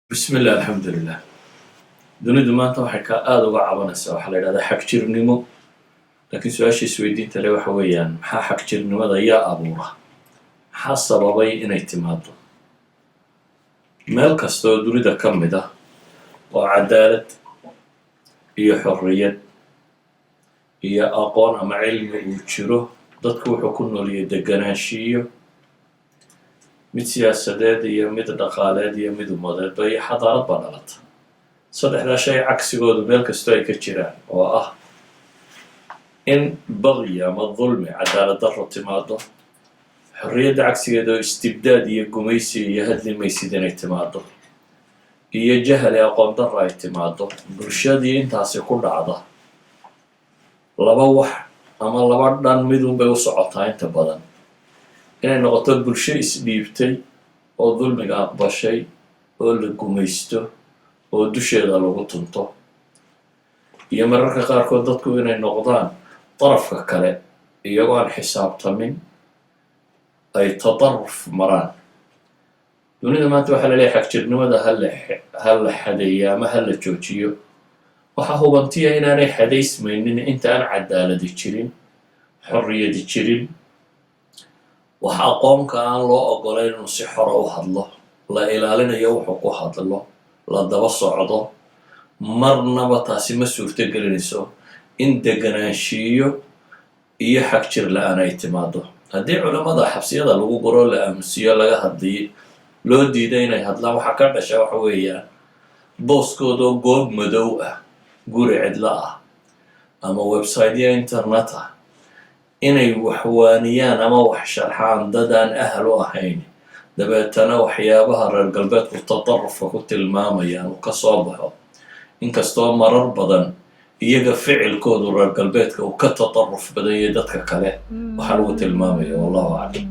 Bismillah, alxamdulilah. Dunidu maanta waxay ka aada uga cabanaysaa waxaa la yidhahdaa xagjirnimo, laakiin su-aasha isweydiinta le waxa weeyaan: maxaa xagjirnimada yaa abuura? Maxaa sababay inay timaado? Meel kasta oo dunida ka mid ah oo cadaalad iyo xorriyad iyo aqoon ama cilmi uu jiro, dadku wuxuu ku nooliyay deganaanshiyo, mid siyaasadeed iyo mid dhaqaaleed iyo mid umadeedba, iyo xadaarad baa dhalata. Saddexdaa shay cagsigoodu meel kastoo ay ka jiraan, oo ah in bagyi ama dulmi, cadaalad darro timaado, xorriyadda cagsigeeda oo istibdaad iyo gumaysi iyo hadli maysid inay timaado, iyo jahli, aqoon darro ay timaado, bulshadii intaasi ku dhacda laba wax ama laba dhan midunbay u socotaa inta badan: inay noqoto bulsho isdhiibtay oo dulmiga aqbashay oo la gumaysto oo dusheeda lagu tunto, iyo mararka qaarkood dadku inay noqdaan darafka kale, iyagoo aan xisaabtamin ay tadaruf maraan. Dunida maanta waxaa la leeyahay xagjirnimada ha la xadeeyo ama ha la joojiyo. Waxaa hubantiya inaanay xadaysmaynin inta aan cadaaladi jirin, xorriyadi jirin, wax aqoonka aan loo ogolayn inuu si xora u hadlo, la ilaalinayo wuxuu ku hadlo, la daba socdo. Marnaba taasi ma suurto gelinayso in deganaanshiiyo iyo xagjir la-aan ay timaado. Haddii culimmada xabsiyada lagu guro, la aamusiyo, laga hadliyo, loo diiday inay hadlaan, waxaa ka dhasha waxa weeyaan booskoodoo goob madow ah, guri cidlo ah ama websiteyo internet ah, inay waxwaaniyaan ama wax sharxaan dad aan ahal u ahayn. Dabeetana waxyaabaha reer galbeedku tadarufka ku tilmaamayaan uu ka soo baxo, inkastoo marar badan iyaga ficilkoodu reer galbeedka uu ka tadaruf badan yahay dadka kale waxaa lagu tilmaamaya. Wallahu aclam.